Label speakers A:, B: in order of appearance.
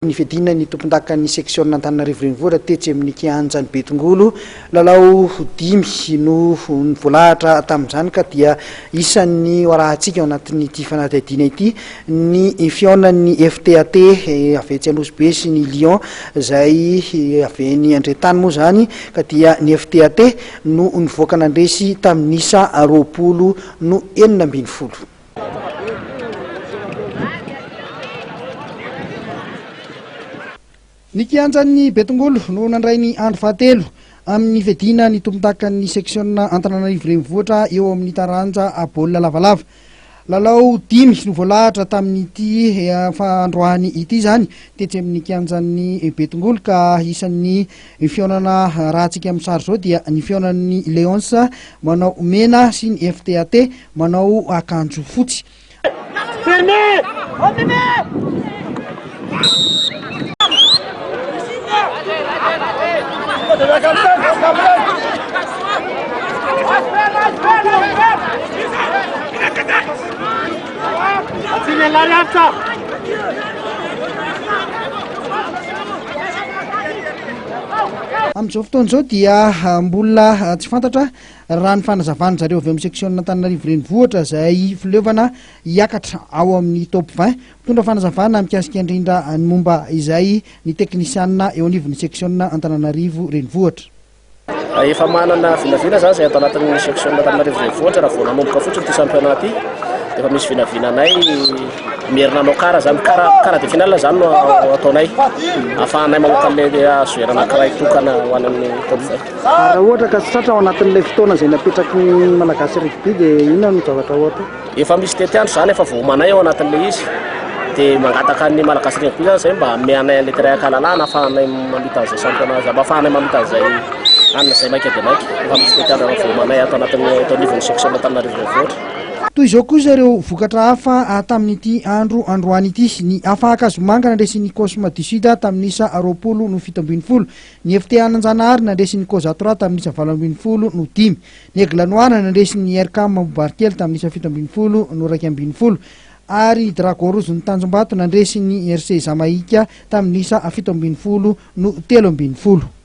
A: Ny fiadiana ny tompondakan'ny seksiona Antananarivo Renivohitra tetsy amin'ny kianjan'i Betongolo. Lalao dimy no voalahatra tamin'izany ka dia isan'ny ho arahantsika ao anatin'ity fanadihadiana ity ny fihaonan'ny FTAT avy etsy Anosibe sy ny Lion izay avy eny Andretany moa izany ka dia ny FTAT no nivoaka nandresy tamin'ny isa 20 no 16. Ny kianjan'ny Betongolo no nandray ny andro fahatelo amin'ny fiadiana ny tompondakan'ny seksiona Antananarivo Renivohitra eo amin'ny taranja baolina lavalava. Lalao dimy no voalahatra tamin'ity eh, androany ity izany tetsy amin'ny kianjan'ny Betongolo ka isan'ny fihaonana rahantsika amin'ny sary izao dia ny fihaonan'ny Leons manao mena sy ny FTAT Manao akanjo fotsy. Amin'izao fotoana izao dia mbola tsy fantatra Raha ny fanazavan-dry zareo avy ao amin'ny seksiona Antananarivo Renivohitra izay fileovana hiakatra ao amin'ny top 20. Mitondra fanazavana mikasika indrindra ny momba izay ny teknisianina eo anivon'ny seksiona Antananarivo Renivohitra.
B: Efa manana vinavina izany izay ato anatin'ny seksiona Antananarivo Renivohitra raha vao nanomboka fotsiny ity championnat ity dia efa misy vinavinanay miherina hanao quart izany, quart quart de finale izany no ataonay ahafahanay mamoaka an'ilay joueur anankiray tokana ho any amin'ny top 20.
A: Ary raha ohatra ka tsy tratra ao anatin'ilay fotoana izay napetraky ny Malagasy Rugby dia inona no zavatra ho atao?
B: Efa misy tetiandro izany efa voaomanay ao anatin'ilay izy dia mangataka ny Malagasy Rugby izany izay mba hanome anay an'ilay terrain an-kalalahana ahafahanay mamita an'izay championnat izay, mba ahafahanay mamita an'izay anona izay maika dia maika. Efa misy tetiandro efa voaomanay ato anatin'ny eto anivon'ny section Antananarivo Renivohitra.
A: Toy izao kosa ireo vokatra hafa tamin'ity andro androany ity, ny Afa Ankazomanga nandresy ny Cosme du Sud tamin'ny isa 20 no 17, Ny FTA Ananjanahary nandresy ny Cosatora tamin'ny isa 18 no dimy. Ny Aigle Noir nandresy ny Aircam Ambohibarikely tamin'ny isa 17 no 11. Ary ny Dragon Rouge ny Tanjombato nandresy ny RC Jamaïque tamin'ny isa 17 no 13.